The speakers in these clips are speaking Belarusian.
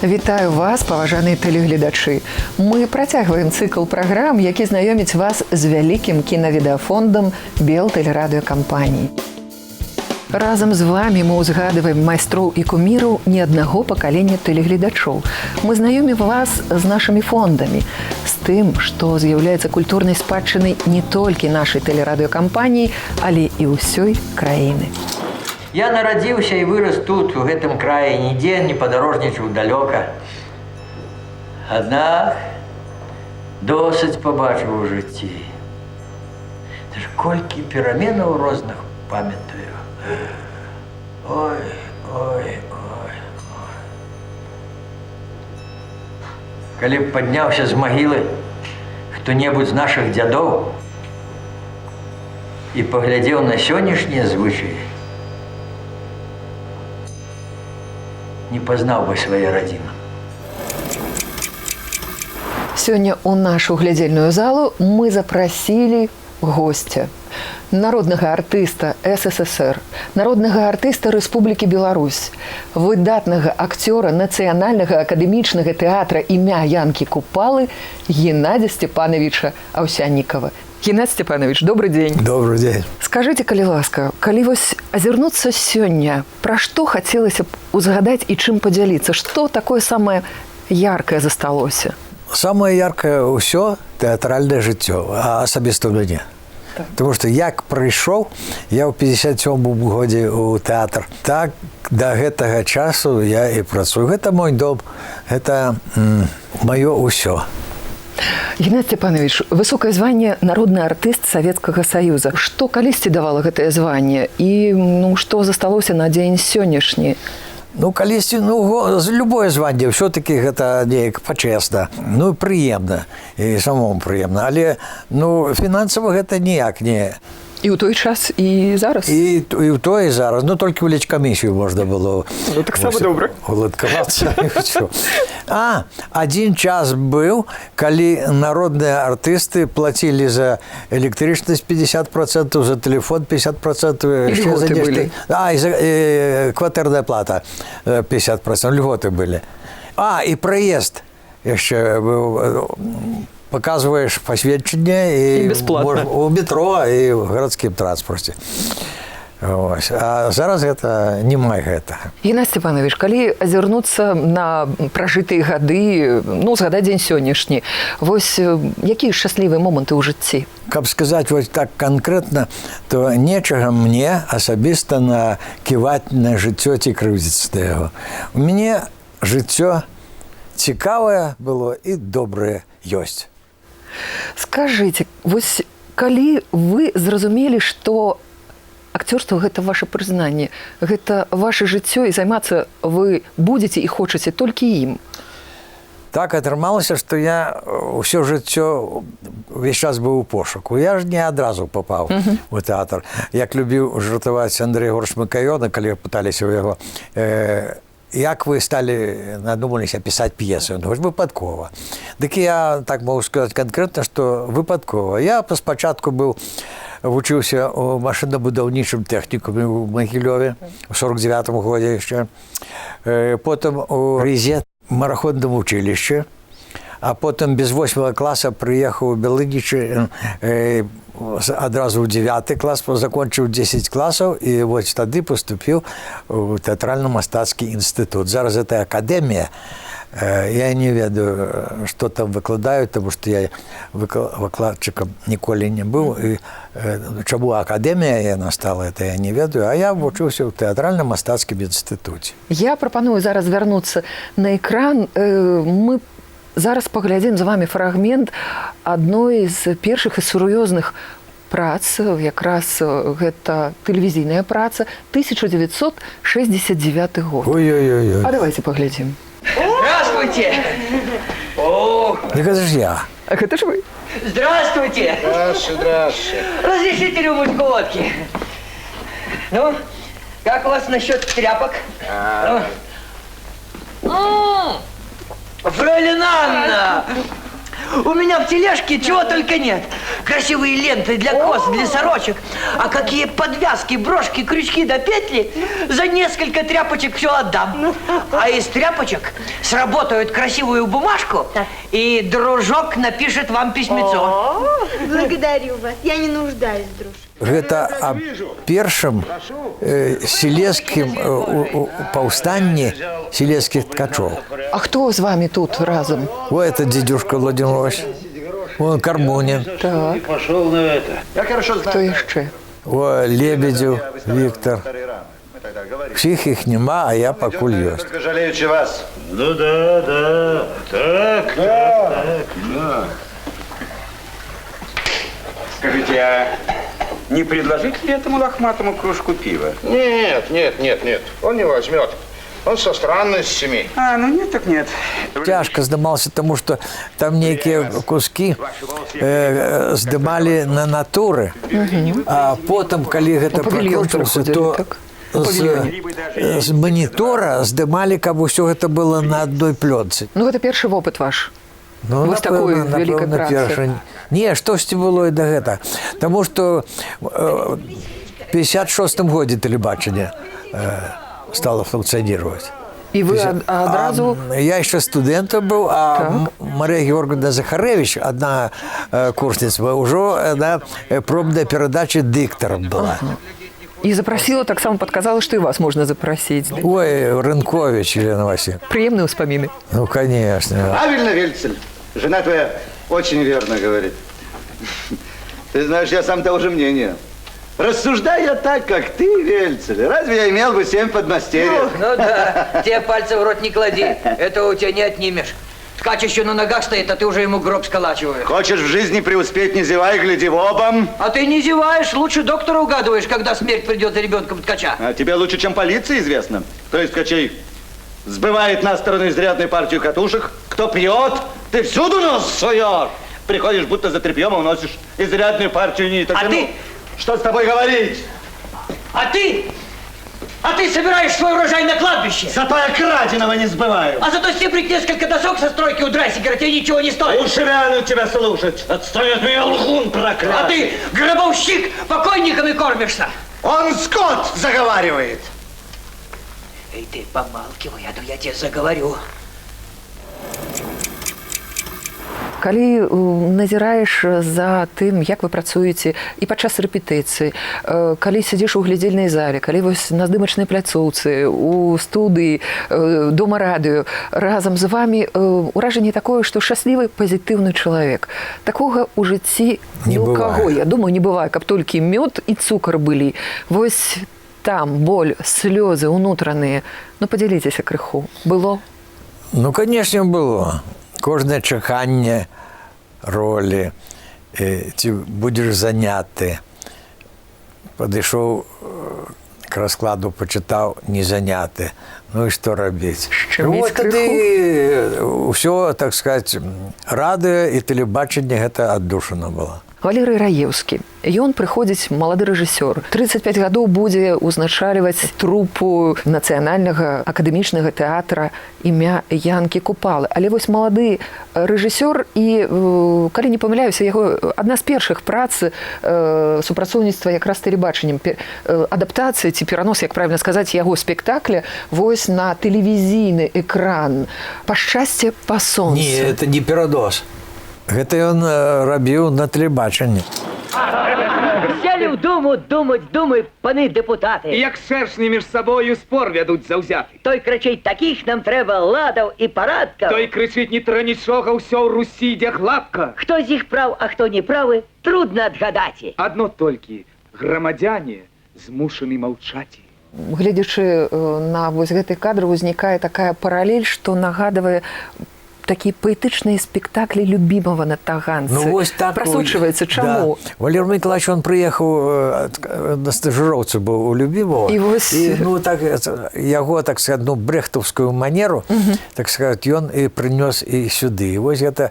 Вітаю вас, паважаныя тэлегледачы. Мы працягваем цыкл праграм, які знаёміць вас з вялікім кінавідэафондам Белтэлерадыёкампаніі. Разам з вами мы ўзгадываем майстроў і куміраў не аднаго пакалення тэлегледачоў. Мы знаёмім вас з нашымі фондамі, з тым, што з'яўляецца культурнай спадчынай не толькі нашай тэлерадыёкампаніі, але і ўсёй краіны. Я нарадзіўся і вырас тут, у гэтым краі, нідзе не падарожнічаў далёка. Аднак досыць пабачыў у жыцці. Ды ж колькі пераменаў розных памятаю. Ой, ой, ой, ой. Калі б падняўся з магілы хто-небудзь з нашых дзядоў і паглядзеў на сённяшнія звычаі, не пазнаў бы свае радзімы. Сёння ў нашу глядзельную залу мы запрасілі госця, народнага артыста СССР, народнага артыста Рэспублікі Беларусь, выдатнага акцёра Нацыянальнага акадэмічнага тэатра імя Янкі Купалы Геннадзя Сцяпанавіча Аўсяннікава. Геннадзь Сцяпанавіч, добры дзень. Добры дзень. Скажыце, калі ласка, калі вось азірнуцца сёння, пра што хацелася б узгадаць і чым падзяліцца, што такое самае яркае засталося? Самае яркае ўсё тэатральнае жыццё, а асабіста ў мяне. Так. Таму што як прыйшоў я ў 57 годзе ў тэатр, так да гэтага часу я і працую. Гэта мой дом, гэта маё ўсё. Геннадзь Сцяпанавіч, высокае званне народны артыст Савецкага Саюза. Што калісьці давала гэтае званне і, ну, што засталося на дзень сённяшні? Ну, калісьці, ну, любое званне все-таки гэта неяк пачэсна, ну, прыемна, і самому прыемна, але, ну, фінансава гэта ніяк не. І ў той час, і зараз? І ў той, і зараз. Ну, толькі ў лечкамісію можна было. Ну, таксама Вось, добра. уладкавацца, і ўсё. А, адзін час быў, калі народныя артысты плацілі за электрычнасць 50%, за телефон 50%, І яшчэ за льготы нешта. былі. А, і за, кватэрная плата 50%, льготы былі. А, і праезд яшчэ быў, паказваеш пасведчанне і, І бясплатна. У метро і ў гарадскім транспарце. Ось. А зараз гэта няма гэтага. Геннадзь Сцяпанавіч, калі азірнуцца на пражытыя гады, ну, згадаць дзень сённяшні, вось якія шчаслівыя моманты ў жыцці? Каб сказаць вось так канкрэтна, то нечага мне асабіста наківаць на жыццё ці крыўдзіцца да яго. У мяне жыццё цікавае было і добрае ёсць. Скажыце, вось калі вы зразумелі, што акцёрства гэта ваше прызнанне, гэта ваше жыццё і займацца вы будзеце і хочаце толькі ім? Так атрымалася, што я ўсё жыццё увесь час быў у пошуку. Я ж не адразу папаў у тэатр. Як любіў жартаваць Андрэй Егоравіч Макаёна, калі пыталіся ў яго, як вы сталі, надумаліся пісаць п'есы? Он говорит: «Выпадкова». Дык я так могу сказаць канкрэтна, што выпадкова. Я спачатку быў вучыўся ў машынабудаўнічым тэхнікуме ў Магілёве у 49 годзе яшчэ. Потым у Рызе мараходным училище, а потым без восьмого класа прыехаў у Белынічы, адразу ў 9 клас, закончыў 10 класаў і вось тады паступіў у тэатральна-мастацкі інстытут. Зараз это акадэмія. Я не ведаю, што там выкладаюць, таму што я выкладчыкам ніколі не быў. І чаму акадэмія яна стала, это я не ведаю, а я вучыўся ў тэатральна-мастацкім інстытуце. Я прапаную зараз вярнуцца на экран. Мы зараз паглядзім з вами фрагмент адной з першых і сур'ёзных прац, якраз гэта тэлевізійная праца, 1969 год. Ой-ой-ой. А давайте паглядзім. Здравствуйте! Ох, Так это ж я. А гэта ж вы. Здравствуйте! Здравствуйте, здравствуйте. Разрешите рюмочку водки? Ну, Как у вас насчет тряпок? Фрейлин Анна! У меня в тележке чего только нет. Красивые ленты для кос, для сорочек. А какие подвязки, брошки, крючки да петли. За несколько тряпочек все отдам. А из тряпочек сработают красивую бумажку, и дружок напишет вам письмецо. Благодарю вас. Я не нуждаюсь, друж. Гэта аб першым сілескім паўстанні сілескіх ткачоў. А хто з вами тут разам? О, это дедушка Владимир Иванович. Вон Кармунин. Так, Пошел на это. Я хорошо хто знаю. яшчэ? О, Лебедев Виктор. Мы тогда говорили. Всіх іх нема, а я пакуль ёсць. Только жалеючи вас. Ну да, да. Так, так, так. Да. Скажите, а не предложить ли этому лохматому кружку пива? Нет, нет, нет, нет. Он не возьмет. Он со странностями. А, ну нет так нет. Цяжка здымаўся, таму што там нейкія куски здымалі на натуры. А потым, калі гэта У павільён пракручвалася, прыходзілі, то так? У павільёне. з манітора здымалі, каб усё гэта было на адной плёнцы. Ну, гэта першы вопыт ваш. Ну, Вось такой вялікай напэўна, працы. першы. Не, штосьці было і да гэта. Таму што в 56 годзе тэлебачанне стало функцыяніраваць. І вы адразу Я еще студентом был, а Так. Мария Георгиевна Захаревич, одна курсница, уже на пробная передача диктором была. І запрасіла таксама, падказала, што і вас можна запрасіць. Ой, Рынкович Елена Васильевна. Прыемныя ўспаміны. Ну, конечно. Правильно, Вельцель. Жена твоя очень верно говорит. Ты знаешь, я сам того же мнения. Рассуждай я так, как ты, Вельцель. Разве я имел бы семь подмастерьев? Ну да, тебе пальцы в рот не клади, этого у тебя не отнимешь. Ткач еще на ногах стоит, а ты уже ему гроб сколачиваешь. Хочешь в жизни преуспеть, не зевай, гляди в оба. А ты не зеваешь, лучше доктора угадываешь, когда смерть придет за ребенком ткача. А тебе лучше, чем полиция, известно. Кто из ткачей сбывает на сторону изрядную партию катушек, кто пьет, ты всюду нос суешь. Приходишь, будто за тряпьем, а уносишь изрядную партию ниток. А Ну, ты? Что с тобой говорить? А ты? А ты собираешь свой урожай на кладбище. Зато я краденого не сбываю. А зато стебрить несколько досок со стройки у Драйсигера тебе ничего не стоит. Лучше реально тебя слушать. Отстань от меня, лгун проклятый. А ты, гробовщик, покойниками кормишься. Он скот заговаривает. Эй, ты помалкивай, а то я тебе заговорю. Калі назіраеш за тым, як вы працуеце і падчас рэпетыцыі, калі сядзіш у глядзельнай зале, калі вось на здымачнай пляцоўцы, у студыі, дома радыё, разам з вамі, уражанне такое, што шчаслівы, пазітыўны чалавек. Такога ў жыцці Не ні ў каго, бывае. я думаю, не бывае, каб толькі мёд і цукар былі. Вось там боль, слёзы унутраныя. Ну, падзяліцеся крыху. Было? Ну, конечно, было. Кожнае чаканне ролі, ці будзеш заняты. Падышоў к раскладу, пачытаў, не заняты. Ну і што рабіць? Шчыміць Ну, тады ўсё, так сказать, радыё і тэлебачанне гэта аддушана было. Валерый Раеўскі. Ён прыходзіць, малады рэжысёр. 35 гадоў будзе ўзначальваць трупу нацыянальнага акадэмічнага тэатра імя Янкі Купалы. Але вось малады рэжысёр і, калі не памыляюся, яго адна з першых прац супрацоўніцтва якраз тэлебачаннем, адаптацыя ці перанос, як правильно сказаць, яго спектакля вось на тэлевізійны экран «Па шчасце, па сонцы». Не, это не перанос. Гэта ён рабіў на тэлебачанні. Сели в думу думать, думай, паны депутаты. Як шершні між собою спор вядуць заўзяты. Той кричить, таких нам треба ладов і парадков. Той кричить, не тра нічога, ўсё ў Русі ідзе гладка. Хто з їх прав, а хто не правы, трудно отгадать. Адно толькі грамадзяне змушаны маўчаць. Гледзячы на вось гэты кадр, узнікае такая паралель, што нагадвае такія паэтычныя спектаклі Любімова на Таганцы. Ну, вось так. Прасочваецца. Чаму? Да. Валер Мікалаевіч, он прыехаў на стажыроўцу быў у Любімова. І вось- І, ну, так, яго, так сказать, ну, брэхтаўскую манеру, так сказать, ён і прынёс і сюды. І вось гэта,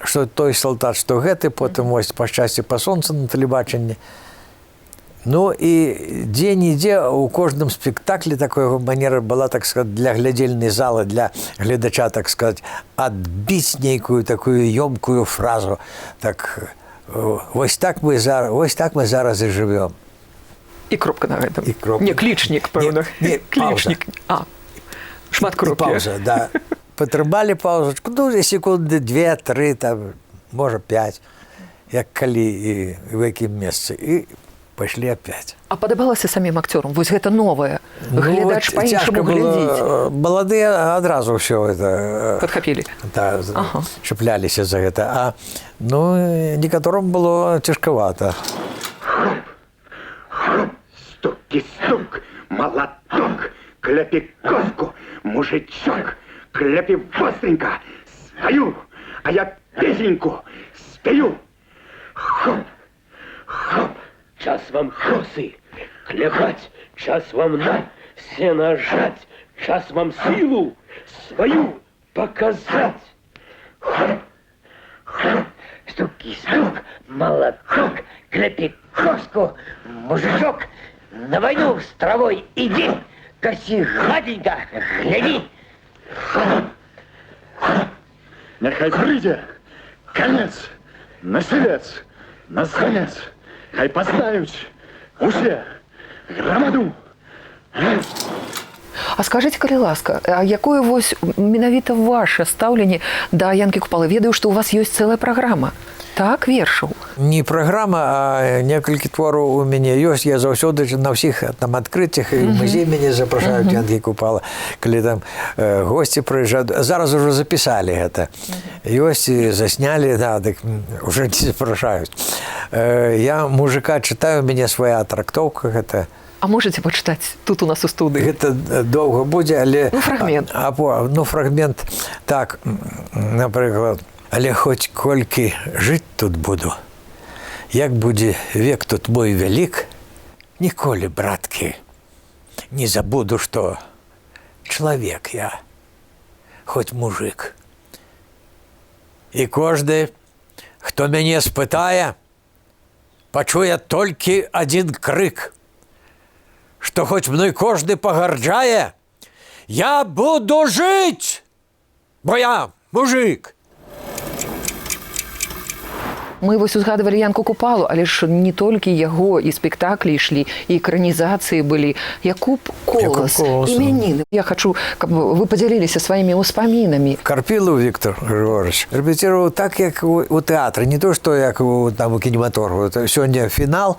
што той салдат, што гэты, потым вось «Па шчасці, па сонцы» на тэлебачанні. Ну і дзе-нідзе у кожным спектаклі такой яго манера была, так сказать, для глядзельнай залы, для гледача, так сказать, адбіць нейкую такую ёмкую фразу. Так, вось так мы зараз і жывём. І кропка на гэтым. І кропка. Не, клічнік, пэўна. Не, Клічнік. А, шмат І кропкі. пауза, да. Патрымалі паузачку, ну, секунды две, тры, там, можа, пяць, як калі і в якім месцы. І пайшлі опять. А падабалася самім акцёрам? Вось гэта новае. Ну, Глядач вот па-іншаму цяжка было, глядзіць. Маладыя адразу ўсё это Падхапілі. Да, чапляліся за гэта. А ну, некаторым было цяжкавата. Стуки-стук, молоток, кляпи коску, мужичок, кляпи быстренько, свою, а я песеньку спою. Хоп, хоп. Час вам косы клепать, час вам на сено жать, час вам силу свою показать. Хоп, хоп, стуки-стук, молоток, кляпи коску, мужичок, на войну с травой иди, коси гладенько, гляди. Хоп, хоп. Няхай прыйдзе канец на сілец, на зганец, хай пазнаюць усе грамаду. А скажыце, калі ласка, а якое вось менавіта ваше стаўленне да Янкі Купалы? Ведаю, што у вас ёсць цэлая праграма. Так, вершаў. Не праграма, а некалькі твораў у мяне ёсць. Я заўсёды на ўсіх там адкрыццях і ў музей мяне запрашаюць Янкі Купала, калі там госці прыязджаюць. Зараз ужо запісалі гэта. Ёсць і заснялі, да, дык уже не запрашаюць. Я мужика чытаю, у мяне свая трактоўка гэта. А можете пачытаць тут у нас у студыі? Гэта доўга будзе, але Ну, фрагмент. Ну, фрагмент, так, напрыклад, але хоць колькі жыць тут буду, як будзе век тут мой вялік, ніколі, браткі, не забуду, што чалавек я, хоць мужик. І кожны, хто мяне спытае, пачуе толькі адзін крык, што хоць мной кожны пагарджае, я буду жыць, бо я мужик. Мы вось узгадывалі Янку Купалу, але ж не толькі яго і спектаклі ішлі, і экранізацыі былі. Якуб Колас, Колас, імяніны. Я хачу, каб вы падзяліліся сваімі ўспамінамі. Карпілаў Виктор Григорьевич рэпеціраваў так, як у тэатры, не то, што як там у кінематографу. Это сёння фінал,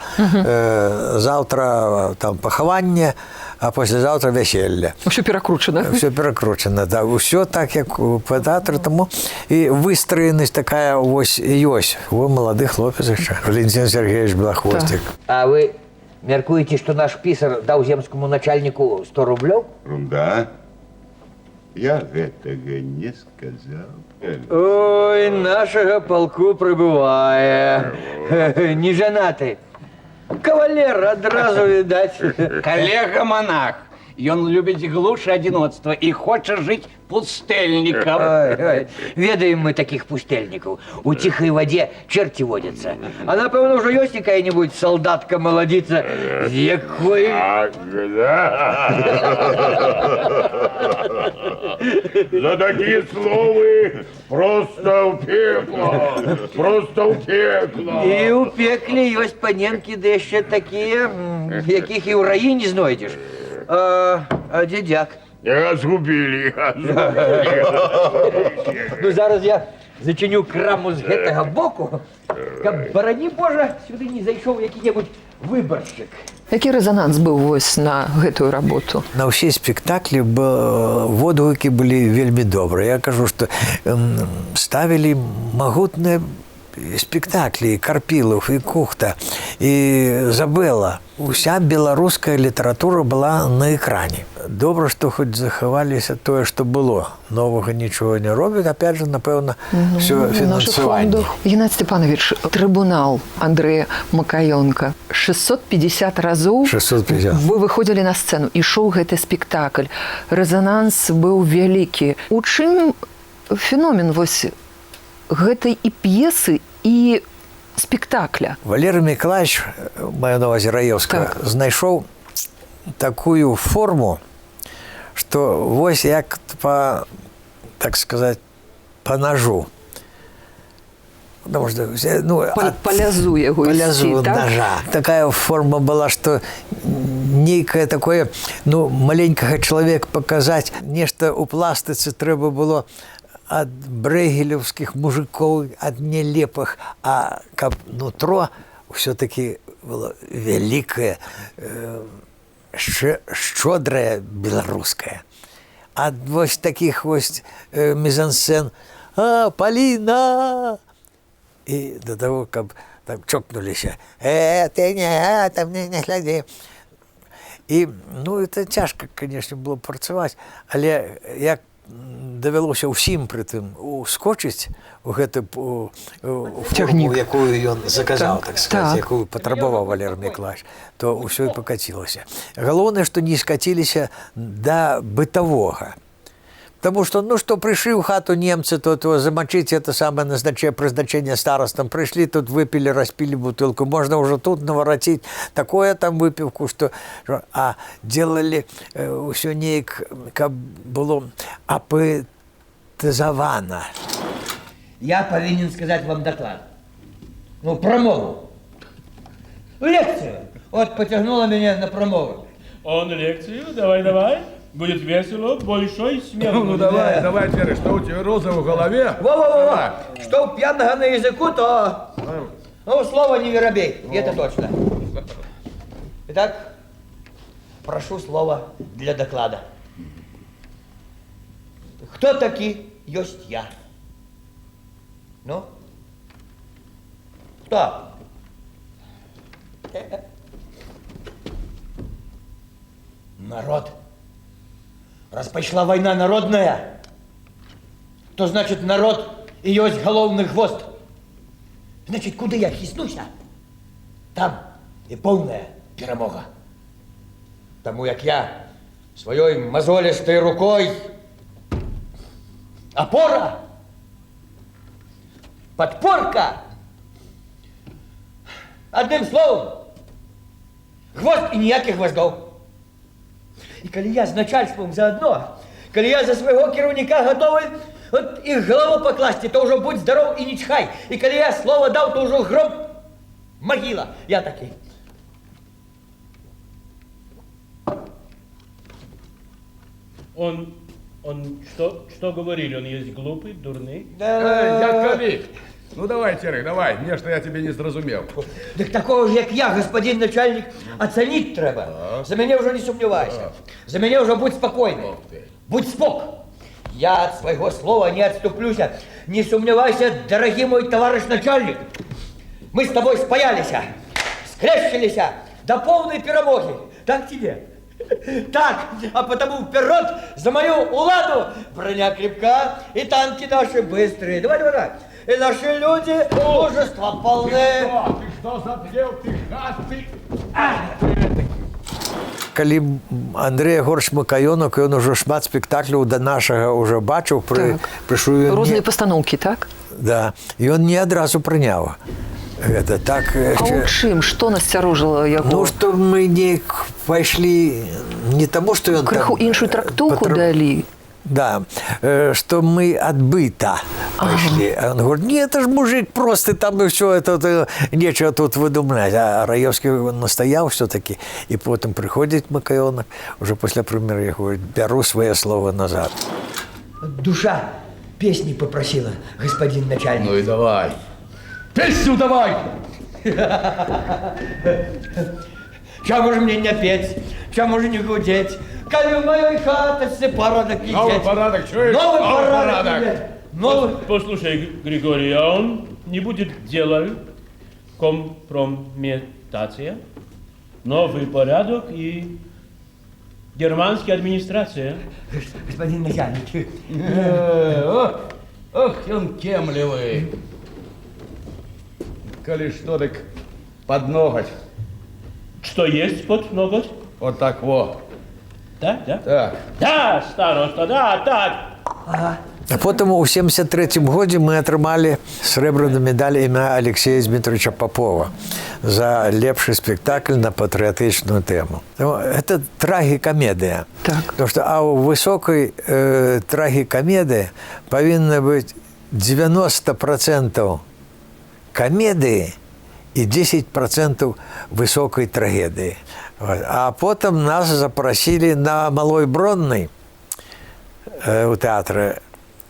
заўтра там пахаванне, а паслязаўтра вяселле. Усё перакручана. Все перакручана, да. Усё так, як у па тэатры, таму і выстраенасць такая вось ёсць. Во малады хлопец яшчэ. Валентин Сергеевич Белохвостик. А вы мяркуеце, што наш пісар даў земскому начальніку 100 рублёў? Да. Я гэтага не сказаў. Ой, нашага палку прыбывае. Не жанаты. Кавалер адразу відаць. Калега-монах. Ён любіць глуш і адзіноцтва і хоча жыць пустэльнікам. Ой, ой, ведаем мы такіх пустэльнікаў. У ціхай вадзе чэрці водзяцца. А напэўна, ўжо ёсць якая-небудзь салдатка-маладзіца, з якой. Так, да. За такие словы просто ў пекло, просто ў пекло. І ў пекле ёсць паненкі, ды яшчэ такія, якіх і ў раі не знойдзеш. А дзе дзяк? Згубілі, згубілі. Ну, зараз я зачыню краму з гэтага боку, каб, барані Божа, сюды не зайшоў які-небудзь выбаршчык. Які рэзананс быў вось на гэтую работу? На ўсе спектаклі водгукі былі вельмі добрыя. Я кажу, што ставілі магутныя спектаклі, і Карпілов, і Кухта, і Забэла. Уся беларуская літаратура была на экране. Добра, што хоць захаваліся тое, што было. Новага нічога не робяць. Опять же, напэўна, Ну, всё нашых фінансаванне. фондах. Геннадий Степанович, трыбунал Андрея Макаёнка. 650 разоў 650. вы выходзілі на сцэну, ішоў гэты спектакль. Рэзананс быў вялікі. У чым феномен вось гэтай і п'есы, і спектакля. Валерый Мікалаевіч, маю на увазе Раеўскага, знайшоў такую форму, што вось як по, так сказать, по ножу. Потому что, ну, Па лязу яго по лязу ісці, так? ножа. Такая форма была, что нейкае такое, ну, маленькага чалавека паказаць, нешта ў пластыцы трэба было ад брэгелеўскіх мужикоў, ад нелепых, а каб нутро ўсё-таки было вялікае, шчодрае беларускае. Ад вось такіх вось мізансцэн: «А, Паліна!» І до того, каб там чокнуліся. Ты не, там не глядзі. І, ну, это цяжка, конечно, было працаваць, але як давялося ўсім прытым ускочыць у гэту у форму, Цягнік. якую ён заказаў, так сказать, якую патрабаваў Валер Мікалаевіч, то ўсё і пакацілася. Галоўнае, што не скаціліся да бытавога. Потому что, ну что, пришли в хату немцы, то замочить это самое назначение, призначение старостам. Пришли, тут выпили, распили бутылку. Можно уже тут наворотить такое там выпивку, что... А делали все неяк, каб было апетызавана. Я павінен сказать вам доклад. Ну, прамову. Лекцию. Вот потянуло меня на прамову. Он лекцию? Давай, давай. Будет весело, большой смех. Ну, будет. давай, давай, Терри, что у тебя роза в голове? Во-во-во! Что у пьяного на языку, то... Ну, слово не воробей, это точно. Итак, прошу слова для доклада. Кто таки есть я? Ну? Кто? Народ. Раз пошла война народная, то значит народ и есть головный хвост. Значит, куда я хиснуся, там и полная перемога. Тому як я своей мозолистой рукой опора, подпорка, одним словом, гвоздь и ніяких гвоздов. І калі я з начальством заодно, калі я за свайго кіраўніка гатовы от і галаву пакласці, то ўжо будь здоров і не чхай. І калі я слова даў, то ўжо гроб, магіла. Я такі. Он что говорили? Он есть глупый, дурный? Да. Эй, Яковик! Ну давай, Терри, давай, нешта я тебе не зразумел. Так такого же, як я, господин начальник, оценить треба. За меня уже не сомневайся. За меня уже будь спокойный. Будь спок. Я от своего слова не отступлюся. Не сомневайся, дорогий мой товарищ начальник. Мы с тобой спаялись, скрещились до полной перемоги. Так тебе? Так, а потому вперед за мою уладу. Броня крепка и танки наши быстрые. Давай, давай, давай. И наши люди мужества полны. Ты что запел, ты хат, ты... Калі Андрэй Ягоравіч Макаёнак, ён ужо шмат спектакляў да нашага ўжо бачыў, прыйшоў ён Розныя не пастаноўкі, так? Да, і ён не адразу прыняў гэта. Так, А яшчэ ў чым? Што насцярожыла яго? Ну, што мы неяк пайшлі не таму, што ён Крыху там, іншую трактоўку далі. Да, что мы от быта пошли. А он говорит, нет, это ж мужик просто там и все, это нечего тут выдумлять. А Раевский настоял все-таки. И потом приходит Макаёнок, уже после премьеры, говорит, беру свое слово назад. Душа песни попросила, господин начальник. Ну и давай. Песню давай! Чему же мне не петь? Чему же не гудеть? Коли в моей хаточке порядок не Новый деть. порядок, чуешь? Новый Новый порядок, порядок. не деть. Новый... Послушай, Григорий, а он не будет делать компрометация, новый порядок и германская администрация. Господин начальник. Ох, он кемливый. Коли что, так под ноготь. Что есть под ноготь? Вот так во. Да, да? Так. Да, староста, да, так. Ага. А потым у 73 годзе мы атрымалі срэбраную медаль імя Алексея Дмитриевича Попова за лепшы спектакль на патрыятычную тэму. Ну, это трагікамедыя. Так. Потому что, а ў высокай трагікамедыі павінна быць 90% камедыі і 10% высокай трагедыі. Вот. А потым нас запрасілі на Малой Броннай у тэатры.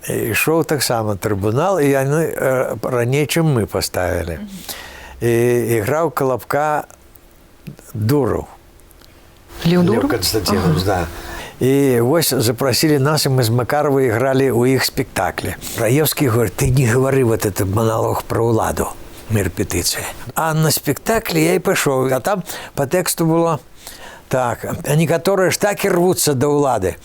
Ішоў таксама «Трыбунал», і яны раней, чым мы паставілі. І іграў Калабка Дураў. Леў Лев Дураў? Константинович, да. І вось запросили нас, и мы с Макаровой играли у их спектакле. Раевский говорит: ты не говори вот этот монолог про уладу на репетиции. А на спектакле я и пошел. А там по тексту было так: а некаторыя ж так і рвуцца да ўлады.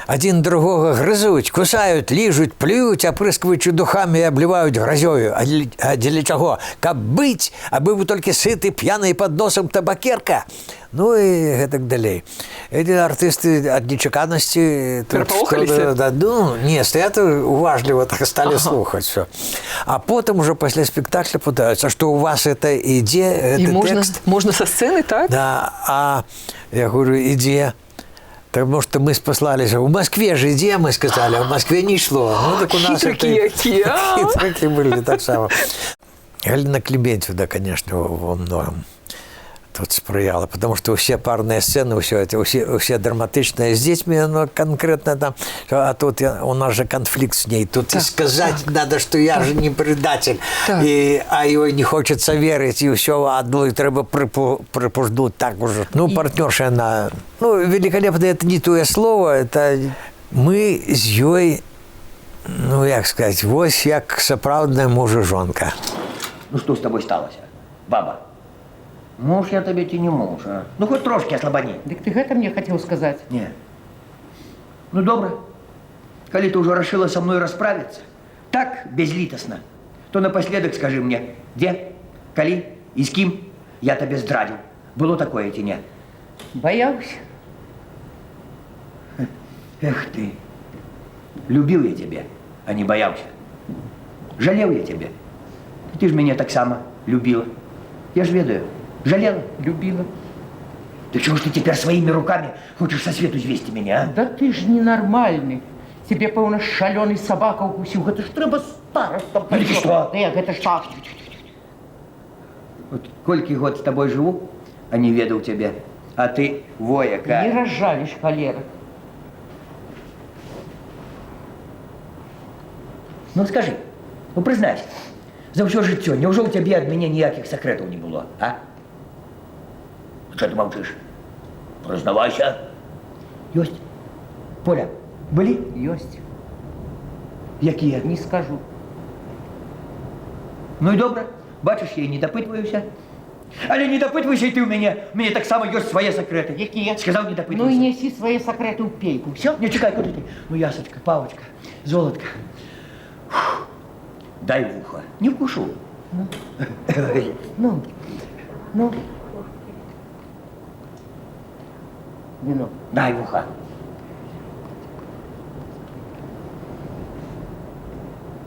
Адзін другога грызуць, кусаюць, ліжуць, плююць, апрыскваючы духамі і абліваюць гразёю. А дзеля чаго? Каб быць, абы быў толькі сыты, п'яны, пад носам табакерка. Ну і гэтак далей. Эти артысты ад нечаканасці тут Перапалохаліся? что-то, да, ну, не, стоят уважліва, так стали слухаць всё. А потым уже пасля спектакля пытаюцца, что у вас это ідзе, І это можна, тэкст. можна са сцэны, так? Да, а я говорю, ідзе. Потому что мы спаслались. В Москве же ідзе, мы сказали, а в Москве не шло. Ну, так у нас Хитрики это якія, а? Хитрики были так само. Галина Клементьевна, конечно, во многом тут спрыяла, потому что все парные сцены, все это, все драматичное с детьми, оно конкретно там, а тут у нас же конфликт с ней, тут и сказать надо, что я же не предатель, а его не хочется верить, и все одну и трэба припуждуть так уже. Ну, партнерша она, ну, великолепно, это не то слово, это мы с ёй, ну, як сказать, вось як сапраўдная муж и жонка. Ну, что с тобой сталося, баба? Муж я табе ці не муж, а? Ну, хоть трошкі ослабони. Дык ты гэта мне хацеў сказаць? Не. Ну, добра. Калі ты ўжо решила со мной расправиться, так безлітасна, то напоследок скажи мне, дзе, калі і з кім я табе здрадзіў. Было такое ці не? Баяўся. Эх ты, любил я тебя, а не боялся. Жалел я тебя. Ты ж мяне таксама любила. Я ж ведаю. Жалела? Любила. Ты чего ж ты теперь своими руками хочешь со свету звести меня, а? Да ты ж ненармальны. Цябе, пэўна, шалёны сабака укусіў. Гэта ж трэба старостам. Ну, так что? Не, гэта ж так. Вот колькі год с тобой живу, а не ведаў тебе. А ты во якая. Не разжаліш, халера. Ну скажи, ну признайся, за ўсё жыццё, няўжо ў цябе ад мяне ніякіх сакрэтаў не было, а? Чо ты маўчыш? Прызнавайся. Ёсць. Поля, былі? Ёсць. Якія? Не скажу. Ну і добра. Бачыш, я і не дапытваюся. Але не дапытвайся і ты ў мяне. У мяне таксама ёсць свае сакрэты. Якія? Сказаў, не Ну і дапытвайся. нясі свае сакрэты ў пейку. Всё? Не, чакай, куды ты? Ну, ясочка, павочка, золотка. Фух. Дай в ухо. Не вкушу. Ну. Ну. Ну. Вино. Дай в ухо.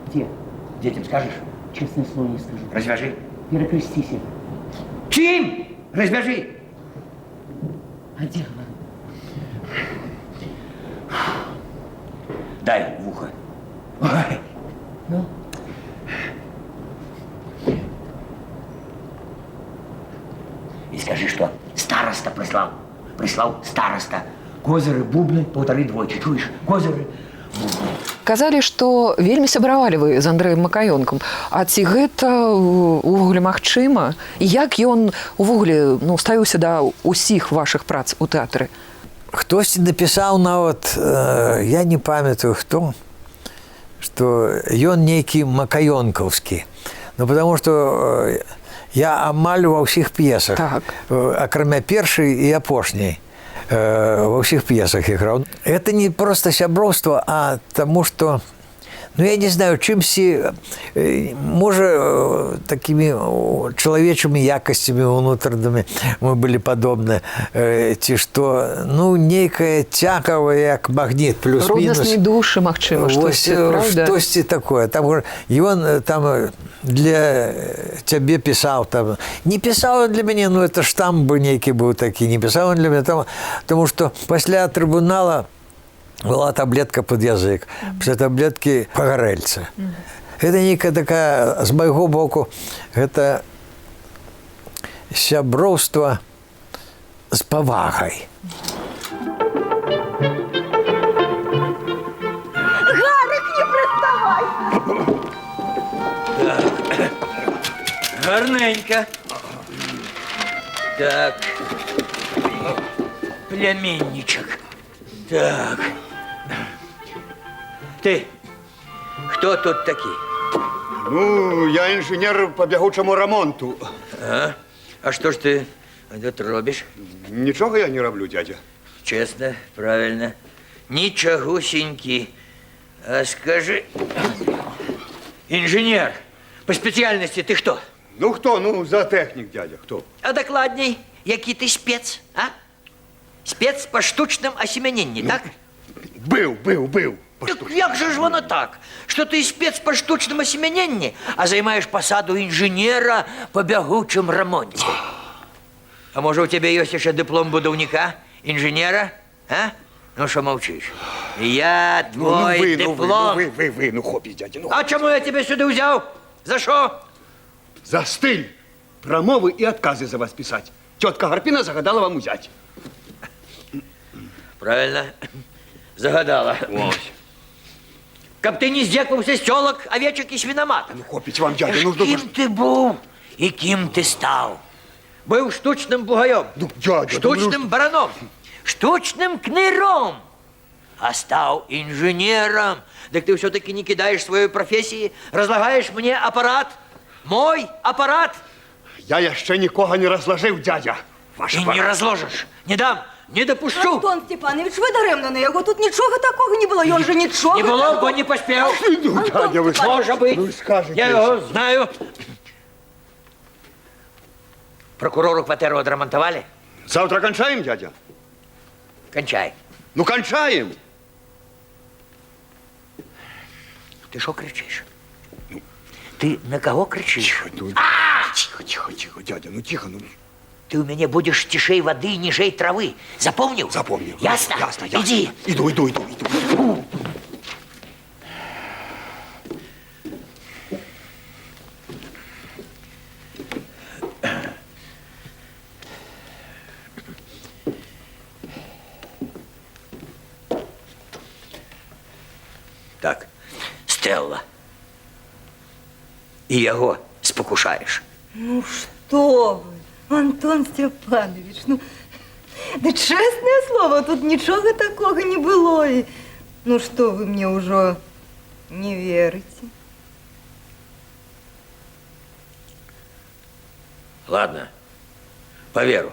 Где? Детям скажешь? Честное слово, не скажу. Развяжи. Перекрестися. Чим? Развяжи. А где она? Дай в ухо. Ой. Ну? И скажи, что староста прислал. Прислал староста. Козыры, бубны, полторы двойки. Чуешь? Козыры, бубны. Казалі, што вельмі сябравалі вы з Андрэем Макаёнкам. А ці гэта увогуле магчыма? І як ён увогуле, ну, ставіўся да ўсіх вашых прац у тэатры? Хтосьці напісаў нават, я не памятаю хто, што ён нейкі макаёнкаўскі. Ну, потому что я амаль ва ўсіх п'есах, акрамя першай і апошняй, ва ўсіх п'есах іграў. Это не просто сяброўства, а таму, што Ну, я не знаю, чымсьці, можа, такімі чалавечымі якасцямі унутранымі мы былі падобны, ці што, ну, нейкая цягавая, як магніт, плюс-мінус. Роднасныя душы, магчыма, Вось, штосьці, праўда? Штосьці такое. Там, ён там для цябе пісаў, там, не пісаў ён для мяне, ну, это штамп бы нейкі быў такі, не пісаў ён для мяне, там, таму што пасля трыбунала была таблетка пад язык, пасля таблеткі па гарэльцы. Гэта нейкая такая, з майго боку, гэта сяброўства з павагай. Гарик, не приставай! Так. Гарненько. Так. Племінничок. Так. Ти, хто тут такий? Ну, я інженер по бягучаму рамонту. А? А што ж ти тут робиш? Нічога я не раблю, дядя. Честно, правильно. Ничегусеньки. А скажи, инженер, по специальности ты кто? Ну, хто? Ну, зоотехник, дядя, хто? А докладней, який ты спец, а? Спец по штучному осеменению, так? Быў. Так як же ж воно так, что ты спец по штучному осеменению, а займаешь посаду инженера по бягучым ремонте? А может, у тебя есть еще диплом будовника, инженера, а? Ну, что молчишь? Я твой ну, вы, диплом. Ну, вы, ну, хопіць, дядя, ну. А чему я тебя сюда взял? За что? За стыль, прамовы и отказы за вас писать. Тетка Гарпина загадала вам взять. Правильно, загадала. Ось. Каб ты не здзекаваўся з тёлок, овечек и свиноматок. Ну, хопіць вам, дядя, ну, Кім ты був і кім ты стаў? Быў штучным бугаем, ну, дядя, штучным ну, бараном, штучным кныром, а стаў инженером. Так ты все-таки не кидаешь свою профессии, разлагаешь мне аппарат, мой аппарат. Я яшчэ нікога не разложил, дядя. Ваш И аппарат. не разложишь, не дам, не допущу. Антон Степанович, вы дарэмна на яго. Тут нічога такога не было. Ён же нічога. Не было, бо не поспел. Ну, дядя, вы Может быть. Ну, скажете. Я его знаю. Прокурору квартиру отремонтовали? Завтра кончаем, дядя? Кончай. Ну, кончаем. Ты что кричишь? Ты на кого кричишь? Тихо, ну, тихо, тихо, тихо, дядя, ну тихо, ну. Ты у меня будешь тишей воды, нижей травы. Запомнил? Запомнил. Ясно? Ясно, ясно. Иди. Иду, иду, иду, иду. Так, Стелла. И его спокушаешь. Ну что вы, Антон Степанович, ну, да честное слово, тут ничего такого не было. И, ну что вы мне уже не верите? Ладно, поверу.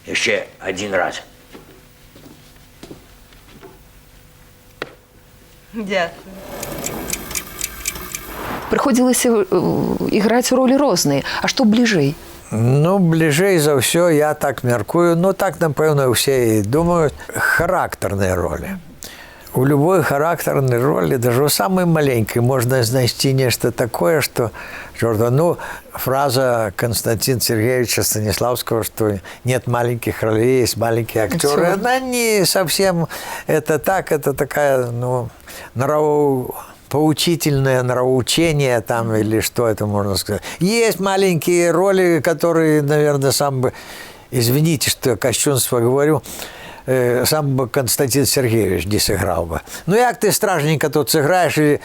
Еще один раз. Дякую. Прыходзілася іграць ролі розныя. А што бліжэй? Ну, бліжэй за ўсё, я так мяркую, ну так, напэўна, усе і думаюць, характарныя ролі. У любой характарнай ролі, даже у самай маленькай, можна знайсці нешта такое, што, чорта, ну, фраза Константина Сергеевича Станиславского, что нет маленьких ролей, есть маленькие актеры, она не совсем это так, это такая, ну, поучительное нравоучение там, или что это можно сказать. Есть маленькие роли, которые, наверное, сам бы, извините, что я кощунство говорю, сам бы Константин Сергеевич не сыграл бы. Ну, як ты стражника тут сыграешь, и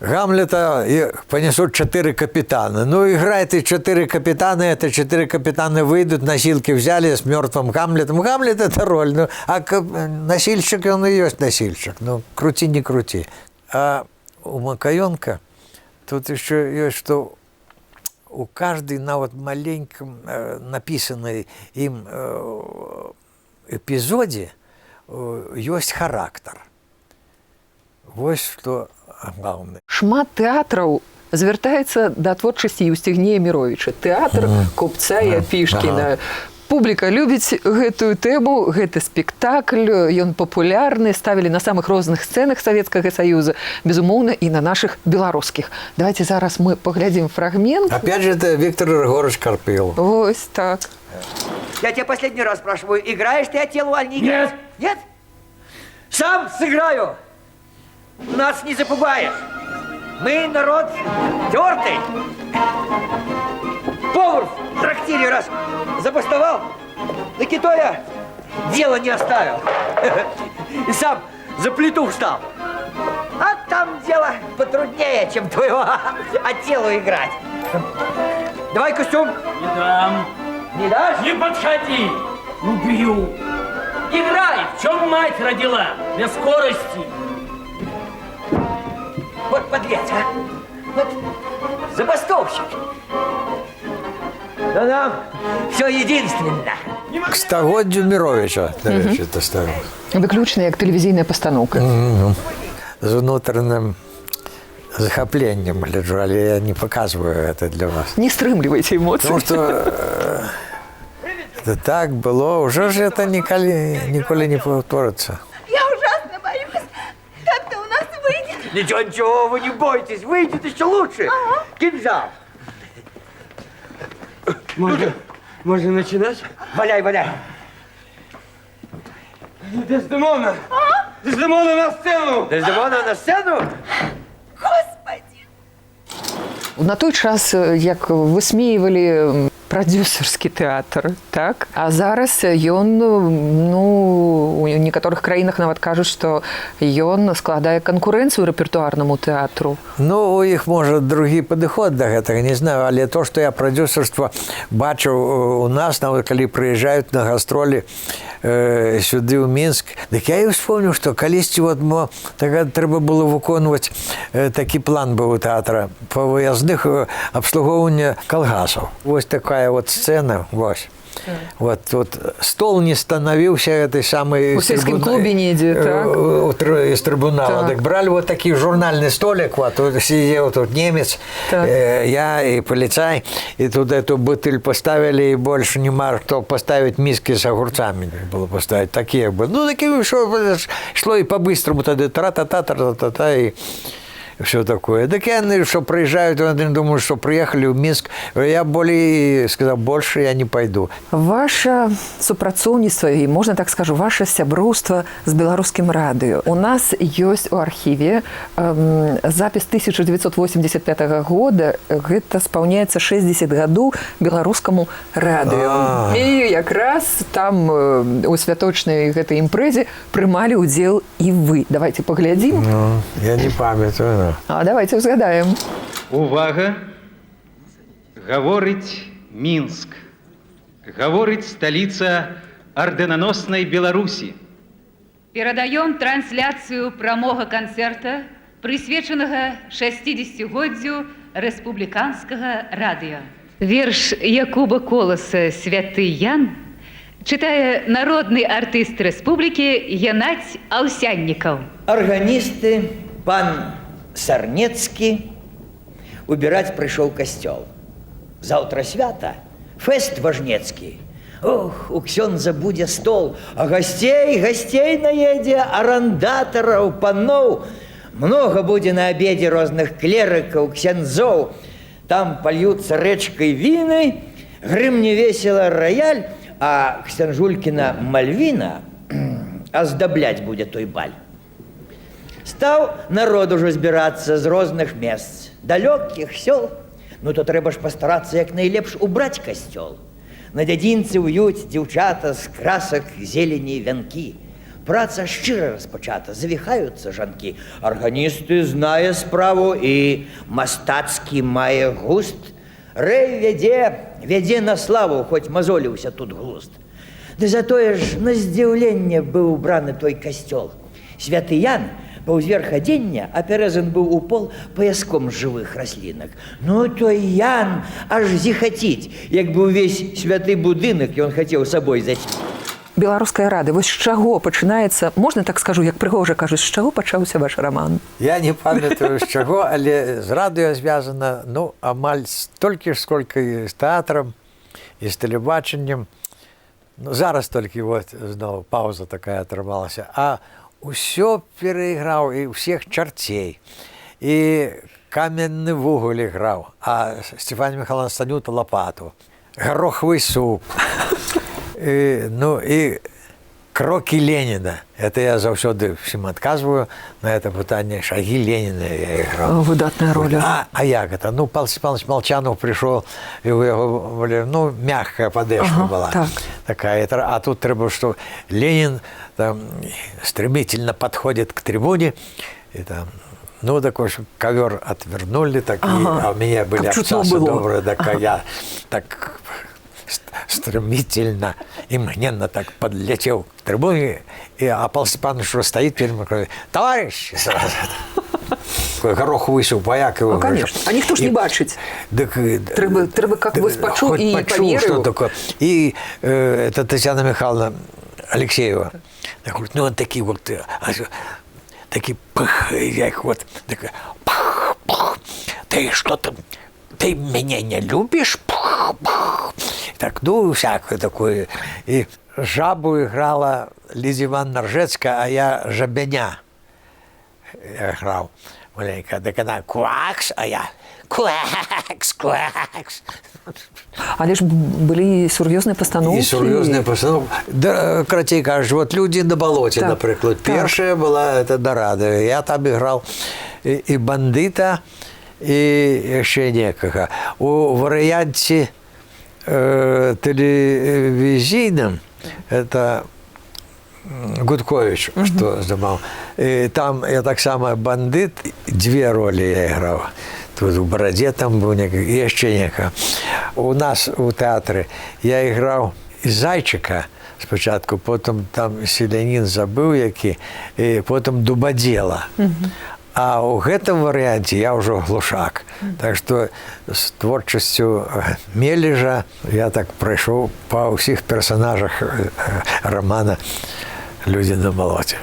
Гамлета и понесут 4 капитана. Ну, играй ты 4 капитана, это 4 капитана выйдут, носилки взяли с мертвым Гамлетом. Гамлет – это роль, ну, а носильщик, он и есть носильщик. Ну, крути, не крути. А у Макаёнка тут еще есть, что у каждой на вот маленьком написанной им эпизоде есть характер. Вот что главный. Шмат тэатраў звяртаецца да творчасці Еўсцігнея Міровіча. Тэатр купца і Апішкіна. Публіка любіць гэтую тэму, гэты спектакль, ён папулярны, ставілі на самых розных сцэнах Савецкага Саюза, безумоўна, і на нашых беларускіх. Давайте зараз мы паглядзім фрагмент. Опять же, это Виктор Григорьевич Карпилов. Вось так. Я тебя последний раз спрашиваю, играешь ты Отелло, аль не играешь? Нет. Нет? Сам сыграю. Нас не запугаешь. Мы народ тертый. Повар в трактире раз забастовал, так и то я дело не оставил. И сам за плиту встал. А там дело потруднее, чем твоего Отелло играть. Давай костюм. Не дам. Не дашь? Не подходи. Убью. Играй, в чем мать родила, для скорости. Вот подлец, а. Вот забастовщик. Но нам все единственно. К стагоддзю Міровіча, дарэчы, это ставил. Выключна як тэлевізійная пастаноўка. З унутраным захапленнем гляджу, але я не показываю это для вас. Не стрымлівайце эмоцыі. Потому что это так было, уже же это ніколі не повторится. Я ужасно боюсь, как-то у нас выйдет. Ничего, ничего, вы не бойтесь, выйдет еще лучше. Кинжал. Можно начинать? Валяй, валяй. Дездемона! Дездемона на сцену! Дездемона на сцену? Господи! На той час, як высмейвалі прадзюсарскі тэатр, так? А зараз ён, ну, у некаторых краінах нават кажуць, што ён складае канкурэнцыю рэпертуарнаму тэатру. Ну, у іх, можа, другі падыход да гэтага, не знаю, але то, што я прадзюсарства бачыў у нас, нават калі прыязджаюць на гастролі сюды ў Мінск, дык я і ўспомніў, што калісьці вот, тага трэба было выконваць, такі план быў у тэатра па выязных абслугоўвання калгасаў. Вось такая вот сцена, вось. Вот тут стол не становился этой самой У сельскім клубе недзе, так? Из трибунала. Так. Так брали вот такой журнальный столик, вот, тут сидел тут немец, я и полицай, и тут эту бутыль поставили, и больше нема кто поставить, миски с огурцами было поставить. Такие были. Ну, такие, что шло и по-быстрому тогда, тра-та-та, тра-та-та, и все такое. Так я, ну, что приезжают, они думают, что приехали в Минск. Я более сказал, больше я не пойду. Ваша супрацоўніцтва і, можна так скажу, ваше сяброўства з беларускім радыё. У нас ёсць у архіве запіс 1985 года, гэта спаўняецца 60 гадоў беларускаму радыё. І якраз там у святочнай гэтай імпрэзе прымалі ўдзел і вы. Давайте паглядзім. Ну, я не памятаю. Да. А давайте узгадаем. Увага! Гаворыць Мінск. Гаворыць сталіца ордэнаноснай Беларусі. Перадаём трансляцыю прамога канцэрта, прысвечанага 60-годдзю рэспубліканскага радыё. Верш Якуба Коласа «Святы Ян» чытае народны артыст рэспублікі Геннадзь Аўсяннікаў. Арганісты, пан Сарнецкі, убирать пришел костел. Завтра свято, фест важнецкий. Ох, у ксёндза будзе стол, а гостей, гостей наедзе, арендаторов, панов. Много будзе на обеде розных клериков, ксяндзоў. Там польются речкой вины, грымне весело рояль, а ксянжулькина Мальвина оздоблять будет той баль. Стаў народ ужо збірацца з розных месц, далёкіх сёл. Ну то трэба ж пастарацца як найлепш убраць касцёл. На дзядзінцы ўюць дзяўчата з красак зелені вянкі. Праца шчыра распачата, завіхаюцца жанкі. Арганісты знае справу і мастацкі мае густ. Рэй вядзе, вядзе на славу, хоць мазоліўся тут глузд. Ды затое ж на здзіўленне быў убраны той касцёл. Святы Ян паўзверх адзення апярэзан быў у пол паяском з жывых раслінак. Ну той Ян аж зіхаціць, як бы ўвесь святы будынак ён хацеў сабой зацьміць. Беларускае радыё. Вось з чаго пачынаецца, можна так скажу, як прыгожа кажуць, з чаго пачаўся ваш раман? Я не памятаю, з чаго, але з радыё звязана, ну, амаль столькі ж, сколько і з тэатрам, і з тэлебачаннем. Ну, зараз толькі вот зноў пауза такая атрымалася. А ўсё перайграў, і ўсіх чарцей, і «Каменны вугаль» іграў, а Стефания Михайловна Станюта лопату, «Гарохавы суп». І, ну, і «Крокі Леніна». Это я заўсёды всем адказваю на это пытанне. «Шаги Ленина» я играл. О, выдатная роля. А як это? Ну, Павел Степанович Молчанов пришел, и у яго были, ну, мягкая подошва была. Такая. Это, а тут трэба, что Ленин там стремительно подходит к трибуне, и там, ну, такой, что ковер отвернули, так, и, а у меня были Каб чутно абцасы было. добрые, так, а я так стремительно и мгновенно так подлетел к трибуне, и, а Павел Степанович уже стоит перед мной, говорит: «Товарищ!» Сразу. Такой «Гороховый суп», а як его? Ну, конечно. А ніхто ж не бачыць. Так, Трэба, как вось пачуў хоть і пачуў, паверыў. что такое. И это Татьяна Михайловна Алексеева. Так говорит, ну, он такие вот, такие пых, як вот, такая, пых, пых, ты что там, ты меня не любишь? Пых, пых. Так, ну, всякое такое. И жабу играла Лидия Ивановна Ржецкая, а я жабеня играл. Маленькая. Так она квакс, а я квакс, квакс. Але ж былі сур'ёзныя пастаноўкі. І сур'ёзныя пастановкі. Да, карацей кажучы, вот «Людзі на балоце», напрыклад. Першая была это на радыё. Я там играл і бандыта, і яшчэ некага. У варыянце тэлевізійным это Гудкович, что здымаў. І там я таксама бандыт, дзве ролі я іграў. Тут у барадзе там быў некі, і яшчэ нека. У нас у тэатры я іграў і зайчыка спачатку, потым там селянін, забыў які, і потым дубадзела. А ў гэтым варыянце я ўжо глушак. Так што з творчасцю Мележа я так прайшоў па ўсіх персонажах рамана «Людзі на балоце».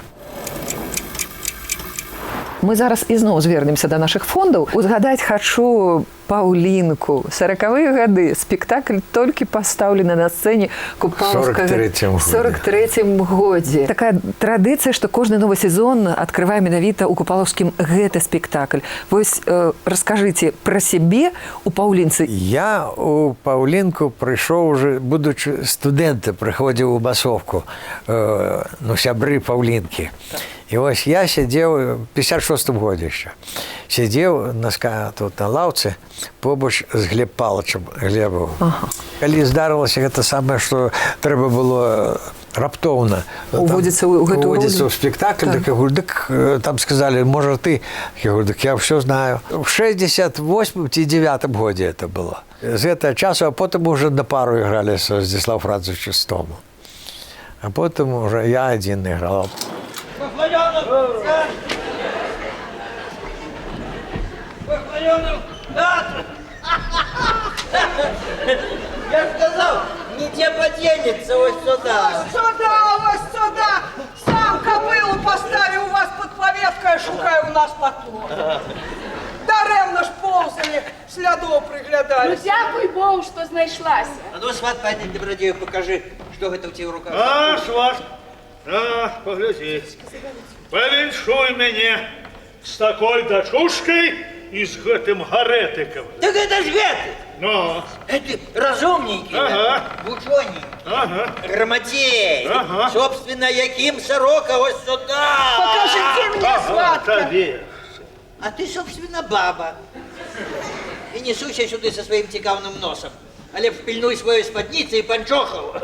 Мы зараз ізноў звернемся да нашых фондаў. Узгадаць хачу «Паўлінку». 40-я гады, спектакль толькі пастаўлены на сцэне Купалаўскага 43-м годзе. 43-м годзе. Такая традыцыя, што кожны новы сезон адкрывае менавіта ў Купалаўскім гэты спектакль. Вось раскажыце пра сябе у «Паўлінцы». Я у «Паўлінку» прыйшоў уже, будучы студэнтам, прыходзіў у масоўку, ну, сябры «Паўлінкі». І вось я сядзеў у 56 годзе яшчэ. Сядзеў тут на лаўцы побач з Глеб Палычам Глебавым. Калі здарылася гэта самае, што трэба было раптоўна Уводзіцца ў гэту уводзіцца ролю? ў спектакль, так я говорю, дык там сказали, можа, ты? Я говорю, так я все знаю. В 68 ці 9 годзе это было. З гэтага часу, а потым уже на пару играли со Здзіслав Францовичем Стому. А потым уже я один играл. Похваленов! Похваленов! Я ж сказал, нигде поденется вот сюда. Вот сюда, вот сюда! Сам кобылу поставил у вас под поветкой, а шукаю у нас под плотом. Дарэмна ж ползали, слядоў Ну, приглядались. дзякуй Богу, што знайшлася. А ну, сват, пойди, добродею, покажи, что это у тебя в руках. А, сват, а, паглядзі. Павіншуй мяне з такой дачушкай і з гэтым гарэтыкам. Так это ж гэты! Ну. Это разумненький, вучоненький, грамотей. Собственно, Яким Сорока вот сюда. Покажите мне, сватка. Табе. А ты, собственно, баба. И не суйся сюда со своим цікавным носом. А лепш пильнуй свою спадніцу и панчоху.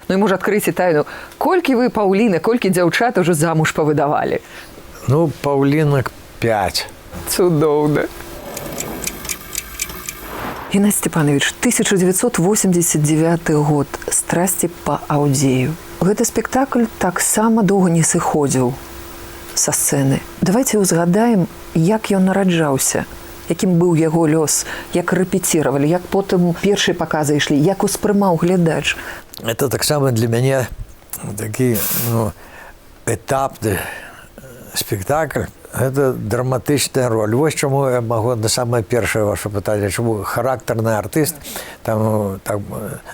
Ну і, можа, адкрыце тайну. Колькі вы, Паўліна, колькі дзяўчат ужо замуж павыдавалі? Ну, паўлінак 5. Цудоўна. Геннадий Степанович, 1989 год, «Страсти по Авдею». Гэты спектакль таксама доўга не сыходзіў са сцэны. Давайте узгадаем, як ён нараджаўся, якім быў яго лёс, як рэпеціравалі, як потым першыя паказы ішлі, як успрымаў глядач. Это таксама для мяне такі, ну, этапны спектакль. Это драматычная роль. Вось чаму я магу на самае першае ваше пытанне, чаму характарны артыст там, там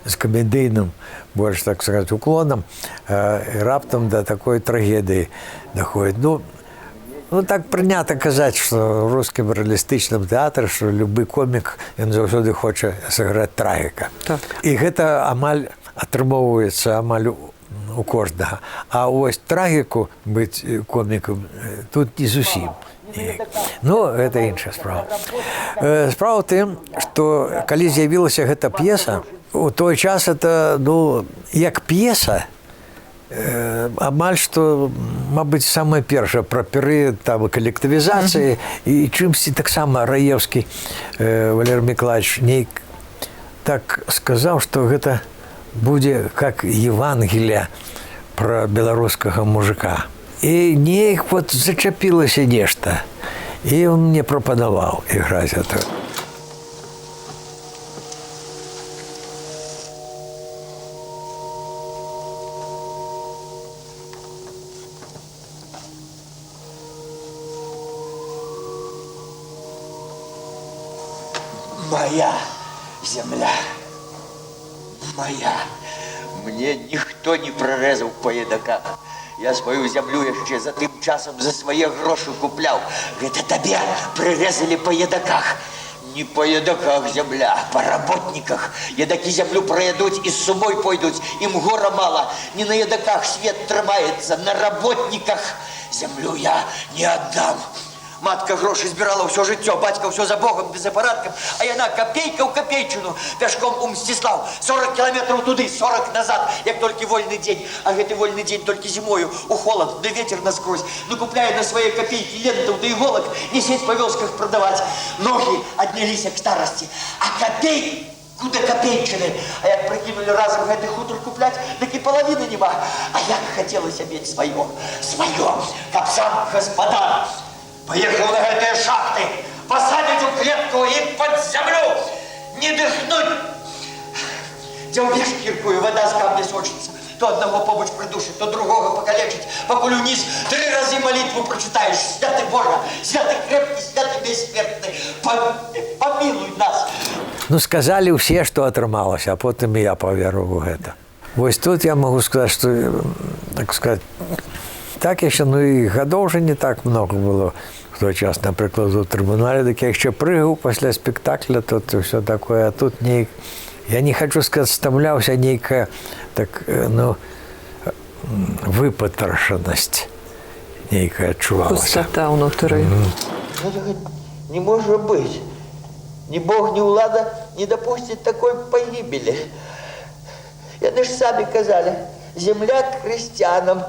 з камедыйным больш, так сказать, уклонам, і раптам да такой трагедыі даходзіць. Ну, так прынята казаць, што ў рускім рэалістычным тэатры, што любы комік, ён заўсёды хоча сыграць трагіка. Так. І гэта амаль атрымоўваецца амаль у кожнага. А вось трагіку быць комікам тут не зусім. Ну, гэта іншая справа. Справа ў тым, што калі з'явілася гэта п'еса, у той час это, ну, як п'еса, амаль што, мабыць, самая першая пра перыяд там калектывізацыі, і чымсьці таксама Раеўскі Валер Мікалаевіч нейк так сказаў, што гэта будзе как Евангелие пра беларускага мужика. І неяк вот зачапілася нешта. І он мне прапанаваў іграць это. Моя земля, моя. Мне ніхто не прарэзаў па едаках. Я сваю зямлю яшчэ за тым часам за свае грошы купляў. Гэта табе прырэзалі па едаках. Не па едаках зямля, па работніках. Едакі зямлю праядуць і з сумой пойдуць. Ім гора мала. Не на едаках свет трымаецца, на работніках. Зямлю я не аддам. Матка грошы збірала ўсё жыццё, бацька ўсё за Богам ды за парадкам, а яна капейка ў капейчыну пяшком у Мсціслаў. 40 кіламетраў туды, 40 назад, як толькі вольны дзень. А гэты вольны дзень толькі зімою, у холад, ды ветер наскрозь. Накупляе на свае капейкі лентаў ды іголак, несець па вёсках прадаваць. Ногі адняліся к старасці, а капейку да капейчыны. А як прыкінулі разам гэты хутар купляць, дык і палавіны няма. А як хацелася мець сваё, сваё, каб сам гаспадар поехал на гэтыя шахты, посадить у клетку и под землю, не дыхнуть. Дзе ўб'еш кіркую, вода з камня сочыцца. То одного побач придушит, то другого покалечить. Пакуль униз 3 разы молитву прочитаешь. Святый Боже, святый крепкий, святый бессмертный, помилуй нас. Ну, сказали все, что атрымалася, а потым і я поверыў у гэта. Вось тут я могу сказать, что, так сказать, так яшчэ, ну і гадоў уже не так много было в той час, напрыклад, у трыбунале, дык я яшчэ прыгаў пасля спектакля, тут ўсё такое, а тут нейк, я не хочу сказать, стамляўся, нейкая, так, ну, выпатрашанасць нейкая адчувалася. Пустота ўнутры. Не можа быць. Ни Бог, ни улада не допустит такой погибели. Яны ж самі казалі, земля к христианам.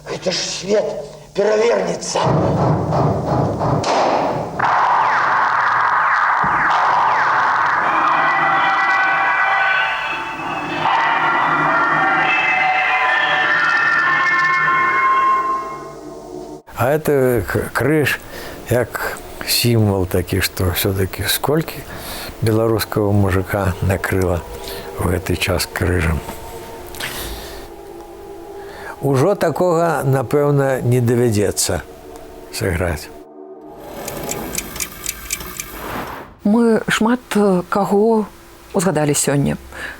Это ж свет перевернется. А это крыж, як символ такі, что все-таки сколько белорусского мужика накрыло в гэты час крыжам. Ужо такога, напэўна, не давядзецца сыграць. Мы шмат каго узгадалі сёння.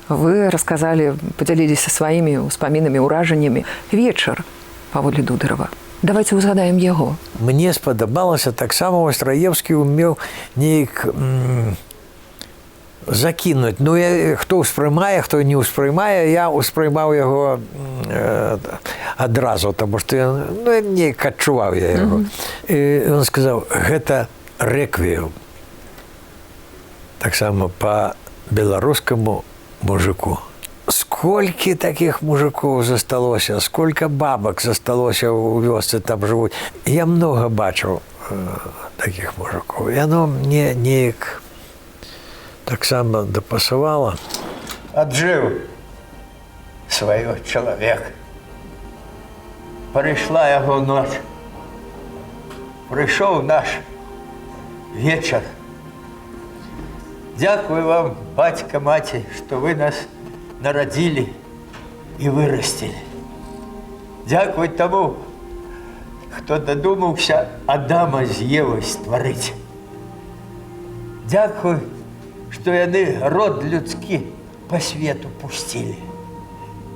Вы расказалі, падзяліліся сваімі ўспамінамі, ўражаннямі. Вечар паводле Дударова. Давайте узгадаем яго. Мне спадабалася таксама, вось Раеўскі умеў неяк закінуць. Ну, я, хто ўспрымае, хто не ўспрымае, я ўспрымаў яго адразу, таму што я, ну, неяк адчуваў я яго. І ён сказаў, гэта рэквіем. Таксама па беларускаму мужику. Сколькі такіх мужикоў засталося, сколько бабак засталося ў вёсцы там жывуць. Я многа бачыў такіх мужикоў. Яно мне неяк таксама дапасавала. Аджыў сваё чалавек. Прыйшла яго ноч. Прыйшоў наш вечар. Дзякую вам, бацька, маці, што вы нас нарадзілі і вырасцілі. Дзякуй таму, хто дадумаўся Адама з Евай стварыць. Дзякуй, што яны род людскі па свету пусцілі.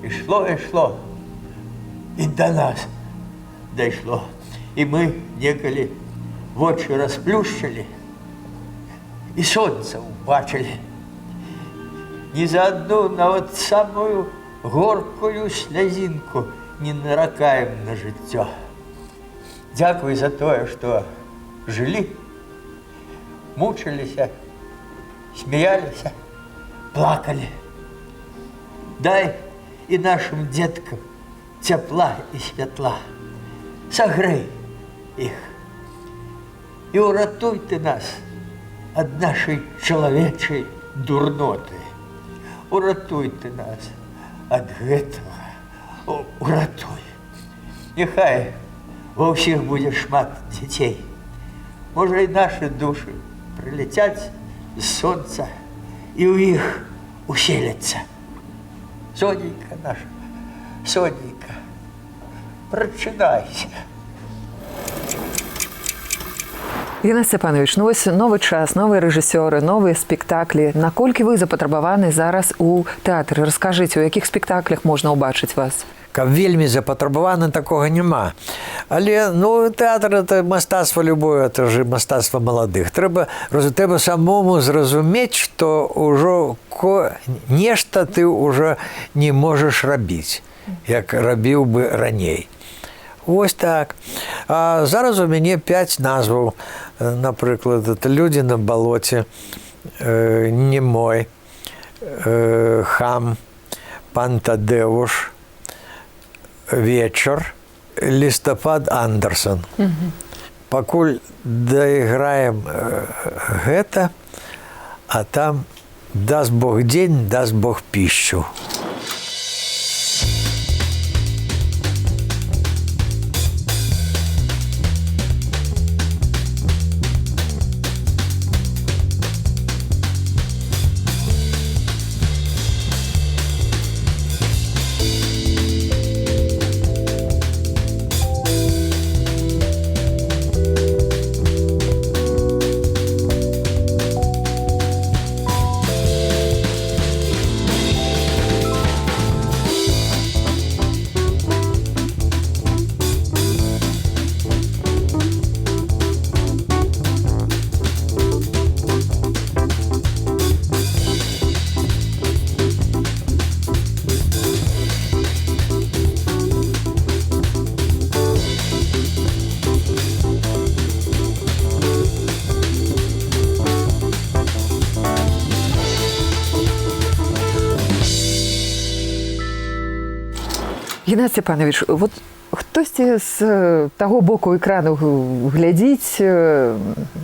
Ішло, ішло, і да нас дайшло. І мы некалі вочы расплюшчылі і сонца ўбачылі. Ні за адну, нават самую горкую слязінку не наракаем на жыццё. Дзякуй за тое, што жылі, мучыліся, смяяліся, плакалі. Дай і нашым дзеткам цяпла і святла. Сагрэй іх. І ўратуй ты нас ад нашай чалавечай дурноты. Уратуй ты нас ад гэтага. Уратуй. Няхай ва ўсіх будзе шмат дзяцей. Можа, і нашы душы прыляцяць з сонца і ў іх уселяцца. Сонейка наша, Сонейка, прачынайся. Геннадзь Сцяпанавіч, ну вось новы час, новыя рэжысёры, новыя спектаклі. Наколькі вы запатрабаваны зараз у тэатры? Раскажыце, у якіх спектаклях можна ўбачыць вас? Каб вельмі запатрабаваны, такога няма. Але, ну, тэатр это мастацтва любое, это же мастацтва маладых. Трэба самому зразумець, што ўжо нешта ты ўжо не можаш рабіць, як рабіў бы раней. Вось так. А зараз у мяне 5 назваў. Напрыклад, это «Людзі на балоце», «Немой», «Хам», «Пан Тадэвуш», «Вечар», «Лістапад Андэрсан». Пакуль дайграем гэта, а там даст Бог дзень, даст Бог пішчу. Геннадзь Сцяпанавіч, вот хтосьці з таго боку экрану глядзіць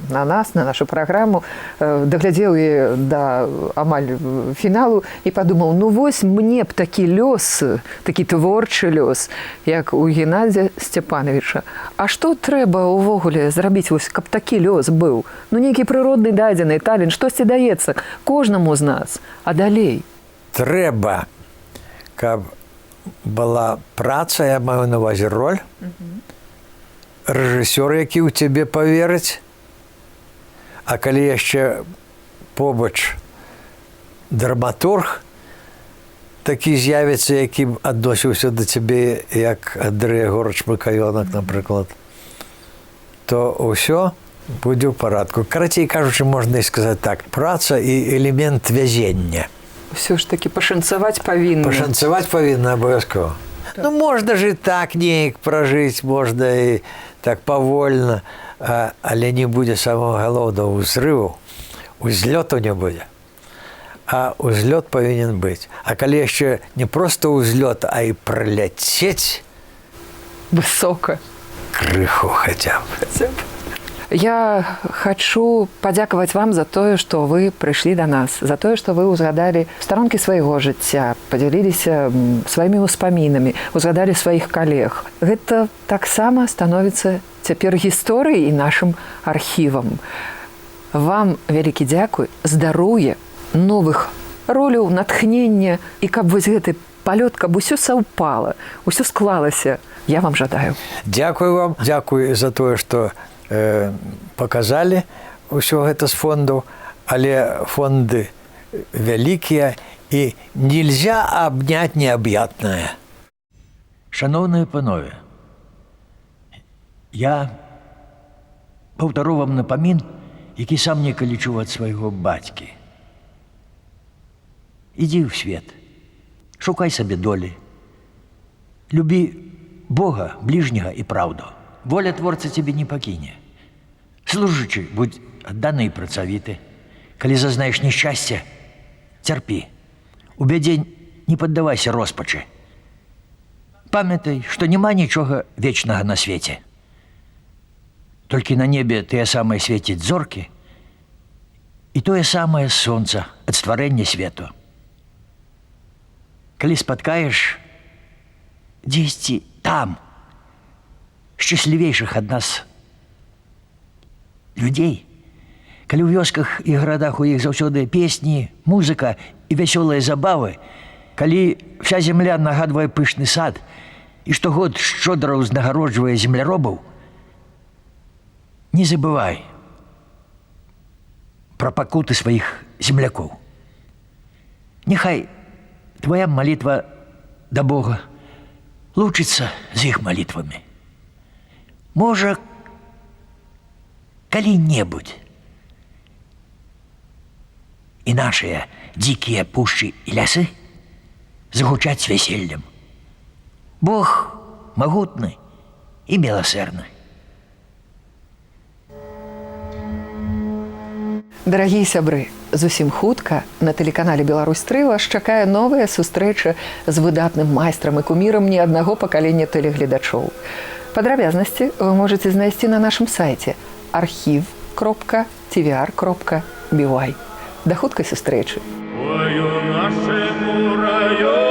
на нас, на нашу праграму, даглядзеў і да амаль фіналу і падумаў, ну вось мне б такі лёс, такі творчы лёс, як у Геннадзя Сцяпанавіча. А што трэба ўвогуле зрабіць, вось, каб такі лёс быў? Ну нейкі прыродны дадзены талент, штосьці даецца кожнаму з нас, а далей? Трэба, каб была праца, я маю на ўвазе роль, рэжысёр, які ў цябе паверыць, а калі яшчэ побач драматург такі з'явіцца, які адносіўся да цябе, як Андрэй Ягоравіч Макаёнак, напрыклад, то ўсё будзе ў парадку. Карацей кажучы, можна і сказаць так, праца і элемент вязення. Усё ж такі пашанцаваць павінна. Пашанцаваць павінна абавязкова. Ну, можна ж і так неяк пражыць, можна і так павольна, але не будзе самого галоўнага ўзрыву, узлёту не будзе. А узлёт павінен быць. А калі яшчэ не проста ўзлёт, а і праляцець высока. Крыху хаця б. Хаця б. Я хачу падзякаваць вам за тое, што вы прыйшлі да нас, за тое, што вы ўзгадалі старонкі свайго жыцця, падзяліліся сваімі ўспамінамі, узгадалі сваіх калег. Гэта таксама становіцца цяпер гісторыяй і нашым архівам. Вам вялікі дзякуй, здароўя, новых Роляў, натхнення і каб вось гэты палёт, каб усё саўпала, усё склалася. Я вам жадаю. Дзякую вам, дзякую за тое, што паказалі ўсё гэта з фондаў, але фонды вялікія і нельзя обнять необъятное. Шаноўныя панове, я паўтару вам напамін, які сам некалі чуў ад свайго бацькі. Ідзі ў свет, шукай сабе долі, любі Бога, бліжняга і праўду. Воля творца цябе не пакіне. Служачы, будь адданы і працавіты. Калі зазнаеш няшчасце, цярпі. У бядзе не паддавайся роспачы. Памятай, што няма нічога вечнага на свеце. Толькі на небе тыя самыя свеціць зоркі і тое самае сонца ад стварэння свету. Калі спаткаеш дзесьці там шчаслівейшых ад нас людзей, калі ў вёсках і гарадах у іх заўсёды песні, музыка і вясёлыя забавы, калі вся зямля нагадвае пышны сад і штогод шчодра ўзнагароджвае земляробаў, не забывай пра пакуты сваіх землякоў. Няхай твоя малітва да Бога лучыцца з іх малітвамі. Можа, калі-небудзь і нашыя дзікія пушчы і лясы загучаць вяселлем. Бог магутны і міласэрны. Дарагія сябры, зусім хутка на тэлеканале Беларусь-3 вас чакае новая сустрэча з выдатным майстрам і кумірам не аднаго пакалення тэлегледачоў. Падрабязнасці вы можаце знайсці на нашым сайце archiv.tvr.by. Да хуткай сустрэчы! Ой, у нашему районе.